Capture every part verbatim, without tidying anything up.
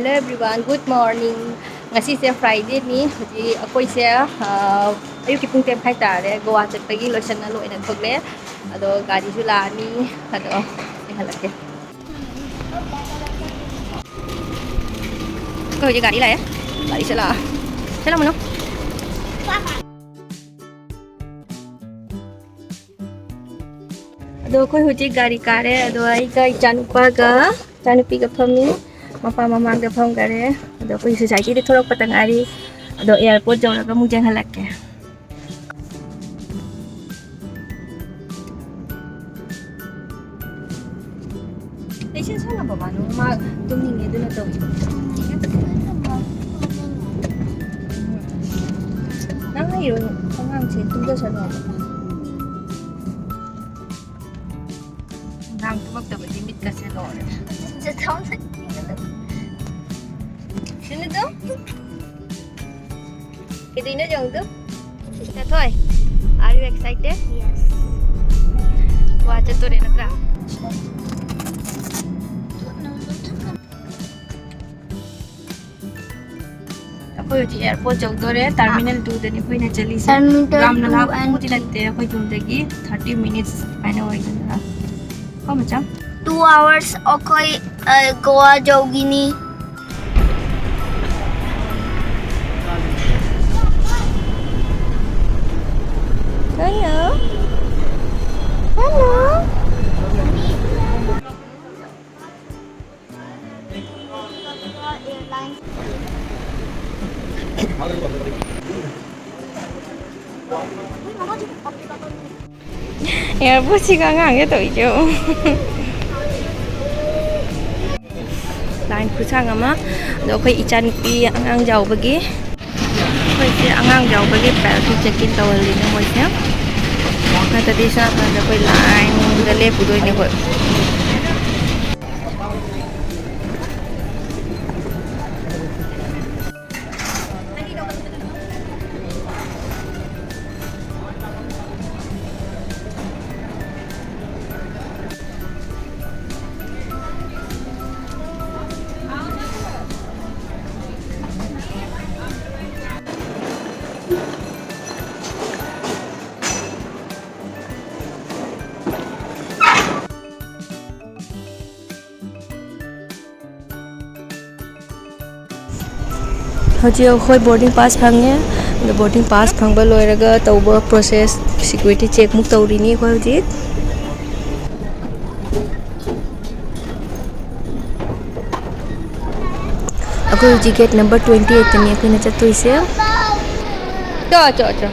Hello everyone, good morning. ꯉꯁꯤꯁꯦ Fridayꯅꯤ꯫ ꯍꯧꯖꯤꯛ ꯑꯩꯈꯣꯏꯁꯦ ꯑ, ꯑꯌꯨꯛꯀꯤ ꯄꯨꯡ ꯇꯔꯦꯠ ꯃꯈꯥꯏ ꯇꯥꯔꯦ꯫ ꯒꯣꯋꯥ ꯆꯠꯄꯒꯤ ꯂꯣꯏꯁꯟꯅ ꯂꯣꯏꯅ ꯊꯣꯛꯂꯦ꯫ ꯑꯗꯣ ꯒꯥꯔꯤꯁꯨ ꯂꯥꯛꯑꯅꯤ꯫ ꯑꯗꯣ ꯌꯦꯡꯍꯜꯂꯛꯀꯦ꯫ ꯑꯩꯈꯣꯏ ꯍꯧꯖꯤꯛ ꯒꯥꯔꯤ ꯂꯥꯛꯑꯦ꯫ ꯒꯥꯔꯤꯁꯦ ꯂꯥꯛꯑꯦ꯫ ꯁꯦ ꯂꯥꯛꯑꯣ꯫ ꯑꯗꯣ ꯑꯩꯈꯣꯏ ꯍꯧꯖꯤꯛ ꯒꯥꯔꯤ ꯀꯥꯔꯦ꯫ ꯑꯗꯣ ꯑꯩꯒ ꯏꯆꯥꯅꯨꯄꯥꯒ ꯏꯆꯥꯅꯨꯄꯤꯒ ꯐꯝꯃꯤ꯫ ꯃꯄꯥ ꯃꯃꯥꯡꯗ ꯐꯝꯈꯔꯦ꯫ ꯑꯗꯣ ꯑꯩꯈꯣꯏ societyꯗꯤ ꯊꯣꯛꯂꯛꯄꯇ ꯉꯥꯏꯔꯤ꯫ ꯑꯗꯣ airport ꯌꯧꯔꯒ ꯑꯃꯨꯛ ꯌꯦꯡꯍꯜꯂꯛꯀꯦ꯫ ꯑꯩꯁꯦ ꯁꯥꯟꯅꯕ ꯃꯥꯅꯣ ꯃꯥ ꯇꯨꯝꯅꯤꯡꯉꯦ ꯑꯗꯨꯅ ꯇꯧꯔꯤꯕ꯫ ꯅꯪ ꯍꯩꯔꯣ ꯑꯉꯥꯡꯁꯦ ꯇꯨꯝꯖꯁꯅꯣ꯫ ꯅꯨꯡꯗꯥꯡ ꯇꯨꯝꯃꯛꯇꯕꯗꯤ ꯃꯤꯠꯀꯁꯦ ꯂꯣꯏꯔꯦ꯫ ꯁꯤꯅꯗꯣ? ꯀꯩꯗꯧꯅꯣ ꯌꯦꯡꯉꯨꯗꯣ? ꯆꯠꯊꯣꯏ, are you excited? Yes. ꯋꯥ ꯆꯠꯇꯣꯔꯦ ꯅꯠꯇ꯭ꯔꯥ? ꯑꯩꯈꯣꯏ ꯍꯧꯖꯤꯛ airport ꯌꯧꯗꯣꯔꯦ꯫ Terminal twoꯗꯅꯤ ꯑꯩꯈꯣꯏꯅ ꯆꯠꯂꯤꯁꯦ꯫ Terminal ꯌꯥꯝꯅ two and ꯂꯥꯞꯄꯕꯨꯗꯤ three꯫ ꯅꯠꯇꯦ, ꯑꯩꯈꯣꯏ ꯌꯨꯝꯗꯒꯤ thirty minutes ꯁꯨꯃꯥꯏꯅ ꯑꯣꯏꯒꯅꯤ꯫ ꯀꯣ ꯃꯆꯥ? Two hours ꯑꯩꯈꯣꯏ, ꯑ, ꯒꯣꯋꯥ ꯌꯧꯈꯤꯅꯤ꯫ Hello. Hello. Airportꯁꯤꯒ ꯑꯉꯥꯡꯒ ꯇꯧꯔꯤꯁꯦ ꯌꯦꯡꯉꯨ꯫ Line ꯈꯨꯁꯥꯡ ꯑꯃ꯫ ꯑꯗꯣ ꯑꯩꯈꯣꯏ ꯏꯆꯥꯅꯨꯄꯤ ꯑꯉꯥꯡ ꯌꯥꯎꯕꯒꯤ, ꯑꯩꯈꯣꯏꯁꯦ ꯑꯉꯥꯡ ꯌꯥꯎꯕꯒꯤ priority check in ꯇꯧꯍꯜꯂꯤꯅꯦ ꯃꯣꯏꯁꯦ꯫ ꯅꯠꯇ꯭ꯔꯗꯤ ꯁꯣꯝ ꯅꯥꯀꯟꯗ ꯑꯩꯈꯣꯏ lineꯗ ꯂꯦꯞꯄꯨꯗꯣꯏꯅꯦ ꯑꯩꯈꯣꯏ꯫ ꯍꯧꯖꯤꯛ ꯑꯩꯈꯣꯏ ꯕꯣꯔꯗꯤꯡ ꯄꯥꯁ ꯐꯪꯉꯦ꯫ ꯑꯗꯣ ꯕꯣꯔꯗꯤꯡ ꯄꯥꯁ ꯐꯪꯕ ꯂꯣꯏꯔꯒ ꯇꯧꯕ ꯄ꯭ꯔꯣꯁꯦꯁ, ꯁꯤꯀ꯭ꯌꯨꯔꯤꯇꯤ ꯆꯦꯛꯃꯨꯛ ꯇꯧꯔꯤꯅꯤ ꯑꯩꯈꯣꯏ ꯍꯧꯖꯤꯛ꯫ ꯑꯩꯈꯣꯏ ꯍꯧꯖꯤꯛ ꯒꯦꯠ ꯅꯝꯕꯔ ꯇ꯭ꯋꯦꯟꯇꯤ ꯑꯩꯠꯇꯅꯤ ꯑꯩꯈꯣꯏꯅ ꯆꯠꯇꯣꯏꯁꯦ꯫ ꯆꯣ, ꯆꯣ, ꯆꯣ꯫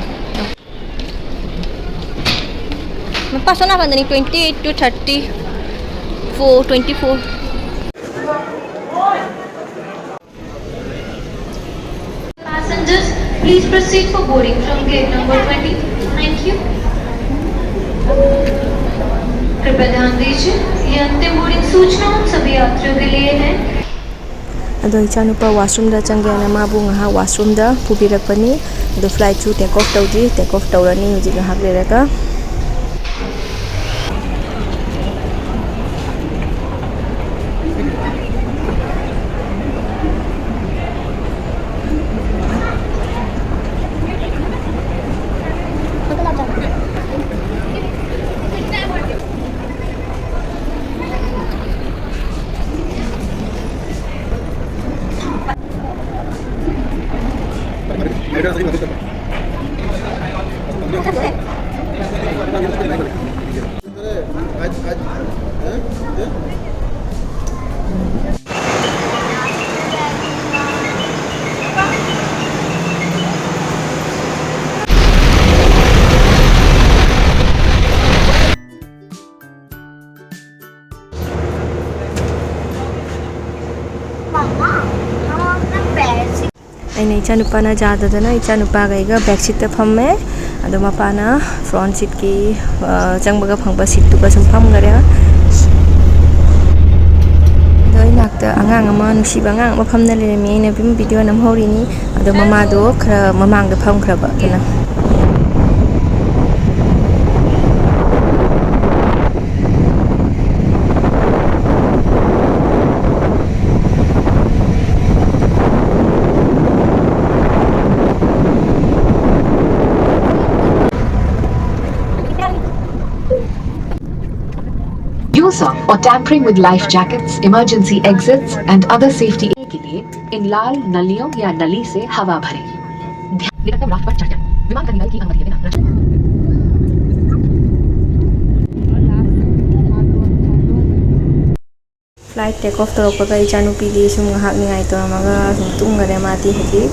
ꯃꯄꯥ ꯁꯣꯝ ꯅꯥꯀꯟꯗꯅꯤ, twenty eight to thirty four, twenty four꯫ Passengers, please proceed for boarding from gate number twenty. Thank you. कृपया ध्यान दीजिए, ये अंतिम बोर्डिंग सूचना उन सभी यात्रियों के लिए है। ꯑꯗꯣ ꯏꯆꯥꯅꯨꯄꯥ ꯋꯥꯁꯔꯨꯝꯗ ꯆꯪꯒꯦꯅ ꯃꯥꯕꯨ ꯉꯥꯏꯍꯥꯛ ꯋꯥꯁꯔꯨꯝꯗ ꯄꯨꯕꯤꯔꯛꯄꯅꯤ꯫ ꯑꯗꯣ ꯐ꯭ꯂꯥꯏꯠꯁꯨ ꯇꯦꯛ ꯑꯣꯐ ꯇꯧꯗ꯭ꯔꯤ, ꯇꯦꯛ ꯑꯣꯐ ꯇꯧꯔꯅꯤ ꯍꯧꯖꯤꯛ ꯉꯥꯏꯍꯥꯛ ꯂꯩꯔꯒ꯫ ꯑꯩꯅ ꯏꯆꯥꯅꯨꯄꯥꯅ ꯌꯥꯗꯗꯅ ꯏꯆꯥꯅꯨꯄꯥꯒ ꯑꯩꯒ ꯕꯦꯛ ꯁꯤꯠꯇ ꯐꯝꯃꯦ꯫ ꯑꯗꯣ ꯃꯄꯥꯅ ꯐ꯭ꯔꯣꯟ ꯁꯤꯠꯀꯤ, ꯑ, ꯆꯪꯕꯒ ꯐꯪꯕ ꯁꯤꯠꯇꯨꯒ ꯁꯨꯝ ꯐꯝꯈꯔꯦ꯫ ꯑꯗꯣ ꯑꯩ ꯅꯥꯛꯇ ꯑꯉꯥꯡ ꯑꯃ, ꯅꯨꯡꯁꯤꯕ ꯑꯉꯥꯡ ꯑꯃ ꯐꯝꯅ ꯂꯩꯔꯝꯃꯤ꯫ ꯑꯩꯅ ꯑꯗꯨꯝ ꯚꯤꯗꯤꯑꯣ ꯅꯝꯍꯧꯔꯤꯅꯤ꯫ ꯑꯗꯣ ꯃꯃꯥꯗꯣ ꯈꯔ ꯃꯃꯥꯡꯗ ꯐꯝꯈ꯭ꯔꯕ ꯑꯗꯨꯅ꯫ Use of or tampering with life jackets, emergency exits, and other safety के लिए इन लाल नलियों या नली से हवा भरें। ध्यान, निकटतम राफ्ट पर चढ़ जाएं। विमान टर्मिनल की अनुमति के बिना रक्षा Flight take off ꯇꯧꯔꯛꯄꯒ ꯏꯆꯥꯅꯨꯄꯤꯗꯤ ꯁꯨꯝ ꯉꯥꯏꯍꯥꯛ ꯅꯤꯡꯉꯥꯏ ꯇꯧꯔꯝꯃꯒ ꯁꯨꯝ ꯇꯨꯝꯈꯔꯦ ꯃꯥꯗꯤ ꯍꯧꯖꯤꯛ꯫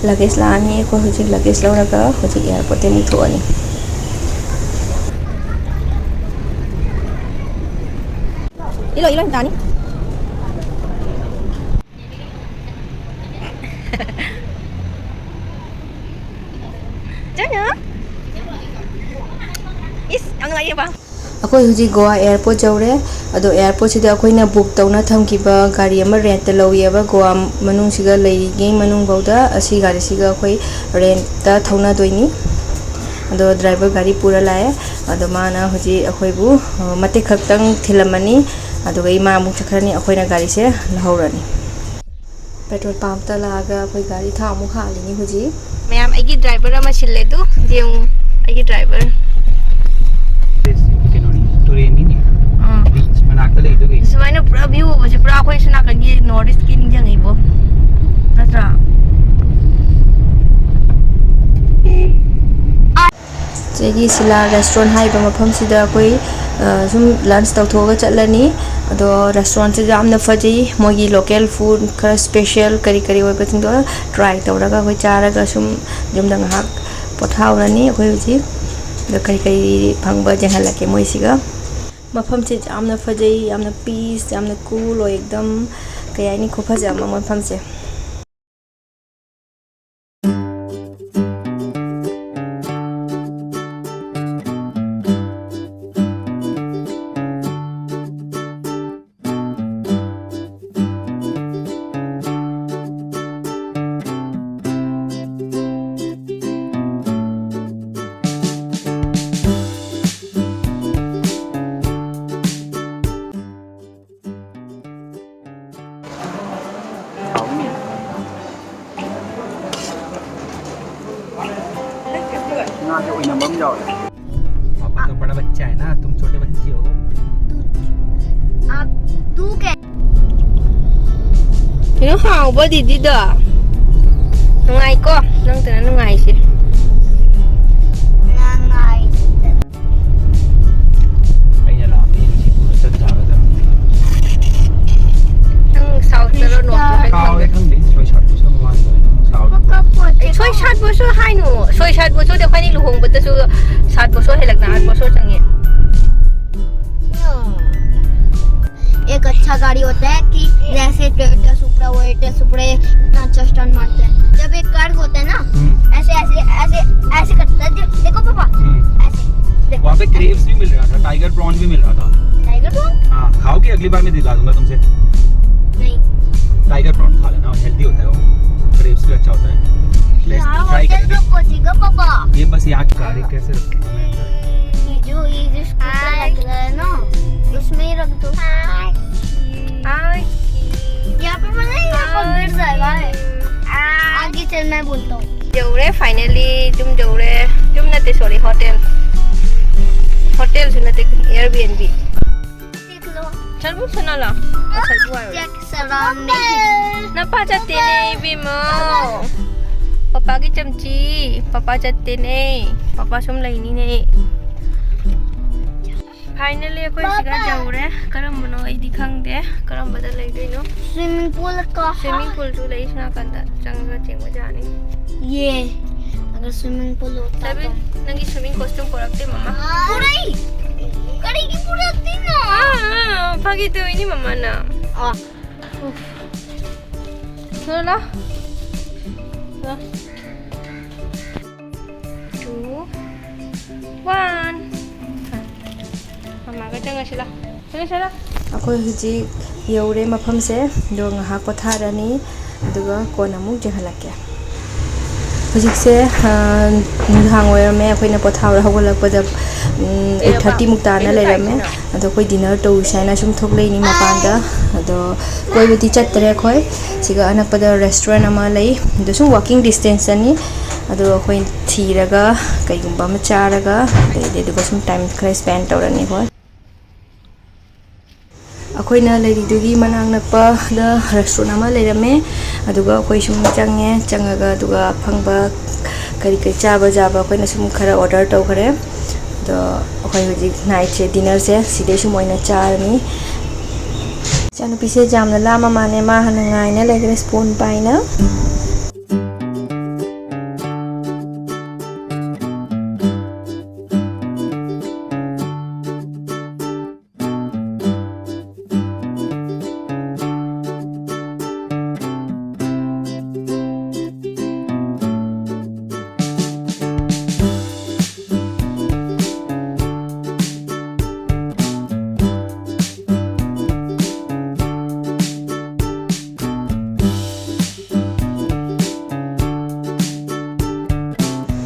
Luggage ꯂꯥꯛꯑꯅꯤ꯫ ꯑꯩꯈꯣꯏ ꯍꯧꯖꯤꯛ luggage ꯂꯧꯔꯒ ꯍꯧꯖꯤꯛ airport ꯇꯒꯤ ꯊꯣꯛꯑꯅꯤ꯫ ꯏꯂꯣ, ꯏꯂꯣ, ꯇꯥꯅꯤ꯫ ꯆꯠꯅ꯫ ꯏꯁ, ꯌꯥꯝ ꯅꯨꯡꯉꯥꯏꯌꯦꯕ꯫ ꯑꯩꯈꯣꯏ ꯍꯧꯖꯤꯛ ꯒꯣꯋꯥ airport ꯌꯧꯔꯦ꯫ ꯑꯗꯣ airport ꯁꯤꯗ ꯑꯩꯈꯣꯏꯅ book ꯇꯧꯅ ꯊꯝꯈꯤꯕ ꯒꯥꯔꯤ ꯑꯃ rent ꯇ ꯂꯧꯋꯦꯕ꯫ ꯒꯣꯋꯥ ꯃꯅꯨꯡꯁꯤꯒ ꯂꯩꯔꯤꯉꯩ ꯃꯅꯨꯡꯐꯥꯎꯗ ꯑꯁꯤ ꯒꯥꯔꯤꯁꯤꯒ ꯑꯩꯈꯣꯏ rent ꯇ ꯊꯧꯅꯗꯣꯏꯅꯤ꯫ ꯑꯗꯣ driver ꯒꯥꯔꯤ ꯄꯨꯔ ꯂꯥꯛꯑꯦ꯫ ꯑꯗꯣ ꯃꯥꯅ ꯍꯧꯖꯤꯛ ꯑꯩꯈꯣꯏꯕꯨ, ꯑ, ꯃꯇꯦꯛ ꯈꯛꯇꯪ ꯊꯤꯜꯂꯝꯃꯅꯤ꯫ ꯑꯗꯨꯒ ꯏꯃꯥ ꯑꯃꯨꯛ ꯆꯠꯈ꯭ꯔꯅꯤ, ꯑꯩꯈꯣꯏꯅ ꯒꯥꯔꯤꯁꯦ ꯂꯧꯍꯧꯔꯅꯤ꯫ Petrol pump ꯇ ꯂꯥꯛꯑꯒ ꯑꯩꯈꯣꯏ ꯒꯥꯔꯤ ꯊꯥꯎ ꯑꯃꯨꯛ ꯍꯥꯜꯂꯤꯅꯤ ꯍꯧꯖꯤꯛ꯫ ꯃꯌꯥꯝ, ꯑꯩꯒꯤ driver ꯑꯃ ꯁꯤꯜꯂꯦ ꯑꯗꯨ ꯌꯦꯡꯉꯨ, ꯑꯩꯒꯤ driver꯫ ꯀꯩꯅꯣꯅꯤ, ꯇꯨꯔꯦꯟꯅꯤꯅꯦ꯫ ꯑꯥ꯫ Beach ꯃꯅꯥꯛꯇ ꯂꯩꯗꯨꯒꯤ꯫ ꯁꯨꯃꯥꯏꯅ ꯄꯨꯔꯥ view ꯎꯕꯁꯦ ꯄꯨꯔꯥ ꯑꯩꯈꯣꯏ ꯁꯣꯝ ꯅꯥꯀꯟꯒꯤ North East ꯀꯤ ꯅꯤꯡꯁꯤꯡꯉꯤꯕꯣ꯫ ꯅꯠꯇ꯭ꯔꯥ? ꯁꯤꯒꯤ ꯁꯤꯂꯥ restaurant ꯍꯥꯏꯔꯤꯕ ꯃꯐꯝꯁꯤꯗ ꯑꯩꯈꯣꯏ, ꯑ, ꯁꯨꯝ lunch ꯇꯧꯊꯣꯛꯑꯒ ꯆꯠꯂꯅꯤ꯫ ꯑꯗꯣ restaurant ꯁꯤꯁꯨ ꯌꯥꯝꯅ ꯐꯖꯩ꯫ ꯃꯣꯏꯒꯤ local food ꯈꯔ special ꯀꯔꯤ ꯀꯔꯤ ꯑꯣꯏꯕꯁꯤꯡꯗꯣ try ꯇꯧꯔꯒ ꯑꯩꯈꯣꯏ ꯆꯥꯔꯒ ꯁꯨꯝ ꯌꯨꯝꯗ ꯉꯥꯏꯍꯥꯛ ꯄꯣꯊꯥꯍꯧꯔꯅꯤ ꯑꯩꯈꯣꯏ ꯍꯧꯖꯤꯛ꯫ ꯑꯗꯣ ꯀꯔꯤ ꯀꯔꯤ ꯐꯪꯕ ꯌꯦꯡꯍꯜꯂꯛꯀꯦ ꯃꯣꯏꯁꯤꯒ꯫ ꯃꯐꯝꯁꯦ ꯌꯥꯝꯅ ꯐꯖꯩ, ꯌꯥꯝꯅ peace, ꯌꯥꯝꯅ cool ꯑꯣꯏ, ꯑꯦꯛꯗꯝ ꯀꯩ ꯍꯥꯏꯅꯤ, ꯈꯨꯐꯖ ꯑꯃ ꯃꯐꯝꯁꯦ꯫ ꯑꯣꯏꯅꯕ ꯑꯃ ꯌꯥꯎꯔꯦ꯫ पापा तो बड़ा बच्चा है ना, तुम छोटे बच्चे हो। आप, तू क्या? ꯀꯩꯅꯣ ꯍꯥꯎꯕ ꯗꯤꯗꯤꯗꯣ? ꯅꯨꯡꯉꯥꯏꯀꯣ? ꯅꯪꯇꯅ ꯅꯨꯡꯉꯥꯏꯁꯦ꯫ ꯅꯨꯡꯉꯥꯏ꯫ ꯑꯩꯅ ꯂꯥꯛꯑꯝꯃꯤ ꯁꯤ ꯄꯨꯔ ꯆꯠ ꯌꯥꯒꯗ꯭ꯔꯥ? ꯅꯪ ꯁꯥꯎꯠꯇꯔꯣ, ꯅꯣꯔꯠꯇꯔꯣ? ꯀꯥꯎꯔꯦ, ꯈꯪꯗꯦ꯫ ꯁꯣꯏ ꯁꯥꯠꯄꯁꯨ ꯃꯃꯥꯡꯗ ꯁꯥꯎꯠ꯫ ꯁꯣꯏ ꯁꯥꯠꯄꯁꯨ ꯍꯥꯏꯅꯨ꯫ ꯁꯣꯏ ꯁꯥꯠꯄꯁꯨꯗꯤ ꯑꯩꯈꯣꯏꯅꯤ ꯂꯨꯍꯣꯡꯕꯗꯁꯨ ꯁꯥꯠꯄꯁꯨ ꯍꯦꯜꯂꯛꯅ ꯍꯥꯠꯄꯁꯨ ꯆꯪꯉꯦ꯫ एक अच्छा गाड़ी होता है कि जैसे टोयोटा सुप्रा, वोयोटा सुप्रा, ये इतना अच्छा स्टंट मारता है। जब एक कार होता है ना, हम्म। ऐसे, ऐसे, ऐसे, ऐसे करता है। दे-, देखो पापा, हम्म। ऐसे। देखो। वहाँ पे क्रेब्स भी मिल रहा था, टाइगर प्रॉन भी मिल रहा था। Tiger prawn? हाँ, खाओगे? अगली बार मैं दिला दूंगा तुमसे। नहीं। टाइगर प्रॉन खा लेना, हेल्दी होता है वो, क्रेब्स भी अच्छा होता है। Let's क्या try होता है करेंगे। तो पहुंचेगा पापा? ये बस यहाँ गाड़ी कैसे रखूंगा मैं अंदर? ये जो, ये जो स्कूटर लग रहा है ना, उसमें ही रख दो। यहाँ पे मजा नहीं, यहाँ पर गिर जाएगा। आगे चल, मैं बोलता हूँ। ꯌꯧꯔꯦ, finally ꯌꯨꯝ ꯌꯧꯔꯦ꯫ ꯌꯨꯝ ꯅꯠꯇꯦ, sorry, hotel꯫ Hotelꯁꯨ ꯅꯠꯇꯦ, Airbnb꯫ ꯁꯔꯕꯨ ꯁꯅꯥꯂꯥ? ꯁꯔꯕꯨ ꯍꯥꯏꯔꯣ꯫ ꯆꯦꯛ ꯁꯔꯥꯎꯟꯗꯤꯡ꯫ ꯅꯄꯥ ꯆꯠꯇꯦꯅꯦ ꯏꯕꯦꯝꯃ꯫ ꯄꯄꯥꯒꯤ ꯆꯝꯆꯤ꯫ ꯄꯄꯥ ꯆꯠꯇꯦꯅꯦ꯫ ꯄꯄꯥ ꯁꯨꯝ ꯂꯩꯅꯤꯅꯦ꯫ Finally ꯑꯩꯈꯣꯏ ꯁꯤꯒ ꯌꯧꯔꯦ꯫ ꯀꯔꯝꯕꯅꯣ ꯑꯩꯗꯤ ꯈꯪꯗꯦ꯫ ꯀꯔꯝꯕꯗ ꯂꯩꯗꯣꯏꯅꯣ? Swimming pool का swimming pool ꯁꯨ ꯂꯩ ꯁꯤ ꯅꯥꯀꯟꯗ꯫ ꯆꯪꯉꯒ ꯆꯦꯡꯕ ꯌꯥꯅꯤ꯫ ये अगर स्विमिंग पूल होता तो। ꯅꯪꯒꯤ swimming costume ꯄꯨꯔꯛꯇꯦ ꯃꯃꯥ꯫ ꯄꯨꯔꯛꯏ꯫ ꯀꯔꯤꯒꯤ ꯄꯨꯔꯛꯇꯤꯅꯣ? ꯑꯥ, ꯑꯥ, ꯐꯥꯒꯤ ꯇꯧꯔꯤꯅꯤ ꯃꯃꯥꯅ꯫ ꯑꯥ꯫ ꯊꯣꯛꯂꯣ꯫ ꯂꯥ꯫ Two, one. ꯃꯃꯥꯒ ꯆꯪꯉꯁꯤ ꯂꯥ꯫ ꯆꯪꯉꯁꯤ ꯂꯥ꯫ ꯑꯩꯈꯣꯏ ꯍꯧꯖꯤꯛ ꯌꯧꯔꯦ ꯃꯐꯝꯁꯦ, ꯑꯗꯣ ꯉꯥꯏꯍꯥꯛ ꯄꯣꯊꯥꯔꯅꯤ, ꯑꯗꯨꯒ ꯀꯣꯟꯅ ꯑꯃꯨꯛ ꯌꯦꯡꯍꯜꯂꯛꯀꯦ꯫ ꯍꯧꯖꯤꯛꯁꯦ, ꯑ, ꯅꯨꯡꯗꯥꯡ ꯑꯣꯏꯔꯝꯃꯦ꯫ ꯑꯩꯈꯣꯏꯅ ꯄꯣꯊꯥꯕꯗ ꯍꯧꯒꯠꯂꯛꯄꯗ ꯑꯩꯠ ꯊꯥꯔꯇꯤꯃꯨꯛ ꯇꯥꯅ ꯂꯩꯔꯝꯃꯦ꯫ ꯑꯗꯣ ꯑꯩꯈꯣꯏ ꯗꯤꯅꯔ ꯇꯧꯔꯨꯁꯦ ꯍꯥꯏꯅ ꯁꯨꯝ ꯊꯣꯛꯂꯛꯏꯅꯤ ꯃꯄꯥꯟꯗ꯫ ꯑꯗꯣ ꯀꯣꯏꯕꯗꯤ ꯆꯠꯇ꯭ꯔꯦ ꯑꯩꯈꯣꯏ꯫ ꯁꯤꯒ ꯑꯅꯛꯄꯗ ꯔꯦꯁꯇꯨꯔꯦꯟ ꯑꯃ ꯂꯩ, ꯑꯗꯣ ꯁꯨꯝ ꯋꯥꯀꯤꯡ ꯗꯤꯁꯇꯦꯟꯁꯇꯅꯤ꯫ ꯑꯗꯣ ꯑꯩꯈꯣꯏ ꯊꯤꯔꯒ ꯀꯩꯒꯨꯝꯕ ꯑꯃ ꯆꯥꯔꯒ ꯑꯗꯩꯗꯤ ꯑꯗꯨꯒ ꯁꯨꯝ ꯇꯥꯏꯝ ꯈꯔ ꯁ꯭ꯄꯦꯟ ꯇꯧꯔꯅꯤ ꯑꯩꯈꯣꯏ꯫ ꯑꯩꯈꯣꯏꯅ ꯂꯩꯔꯤꯗꯨꯒꯤ ꯃꯅꯥꯛ ꯅꯛꯄꯗ ꯔꯦꯁꯇꯨꯔꯦꯟ ꯑꯃ ꯂꯩꯔꯝꯃꯦ꯫ ꯑꯗꯨꯒ ꯑꯩꯈꯣꯏ ꯁꯨꯝ ꯆꯪꯉꯦ, ꯆꯪꯉꯒ ꯑꯗꯨꯒ ꯑꯐꯪꯕ ꯀꯔꯤ ꯀꯔꯤ ꯆꯥꯕ ꯌꯥꯕ ꯑꯩꯈꯣꯏꯅ ꯁꯨꯝ ꯈꯔ ꯑꯣꯔꯗꯔ ꯇꯧꯈ꯭ꯔꯦ꯫ ꯑꯗꯣ ꯑꯩꯈꯣꯏ ꯍꯧꯖꯤꯛ ꯅꯥꯏꯠꯁꯦ, ꯗꯤꯅꯔꯁꯦ ꯁꯤꯗꯩ ꯁꯨꯝ ꯑꯣꯏꯅ ꯆꯥꯔꯅꯤ꯫ ꯏꯆꯥꯅꯨꯄꯤꯁꯦ ꯌꯥꯝꯅ ꯂꯥꯝꯃ ꯃꯥꯜꯂꯦ, ꯃꯥ ꯍꯥꯟꯅ ꯉꯥꯏꯅ ꯂꯩꯈ꯭ꯔꯦ ꯁ꯭ꯄꯨꯟ ꯄꯥꯏꯅ꯫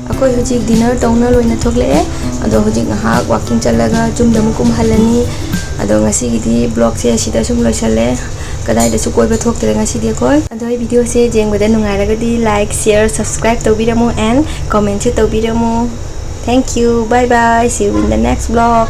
ꯑꯩꯈꯣꯏ ꯍꯧꯖꯤꯛ ꯗꯤꯅꯔ ꯇꯧꯅ ꯂꯣꯏꯅ ꯊꯣꯛꯂꯛꯑꯦ꯫ ꯑꯗꯣ ꯍꯧꯖꯤꯛ ꯉꯥꯏꯍꯥꯛ ꯋꯥꯀꯤꯡ ꯆꯠꯂꯒ ꯌꯨꯝꯗ ꯑꯃꯨꯛ ꯀꯨꯝꯍꯜꯂꯅꯤ꯫ ꯑꯗꯣ ꯉꯁꯤꯒꯤꯗꯤ ꯕ꯭ꯂꯣꯒꯁꯦ ꯁꯤꯗ ꯁꯨꯝ ꯂꯣꯏꯁꯜꯂꯦ꯫ ꯀꯗꯥꯏꯗꯁꯨ ꯀꯣꯏꯕ ꯊꯣꯛꯇ꯭ꯔꯦ ꯉꯁꯤꯗꯤ ꯑꯩꯈꯣꯏ꯫ ꯑꯗꯣ ꯑꯩ ꯚꯤꯗꯤꯑꯣꯁꯦ ꯌꯦꯡꯕꯗ ꯅꯨꯡꯉꯥꯏꯔꯒꯗꯤ like, share, subscribe ꯇꯧꯕꯤꯔꯝꯃꯨ and commentꯁꯨ ꯇꯧꯕꯤꯔꯝꯃꯨ꯫ Thank you, bye bye, see you in the next vlog꯫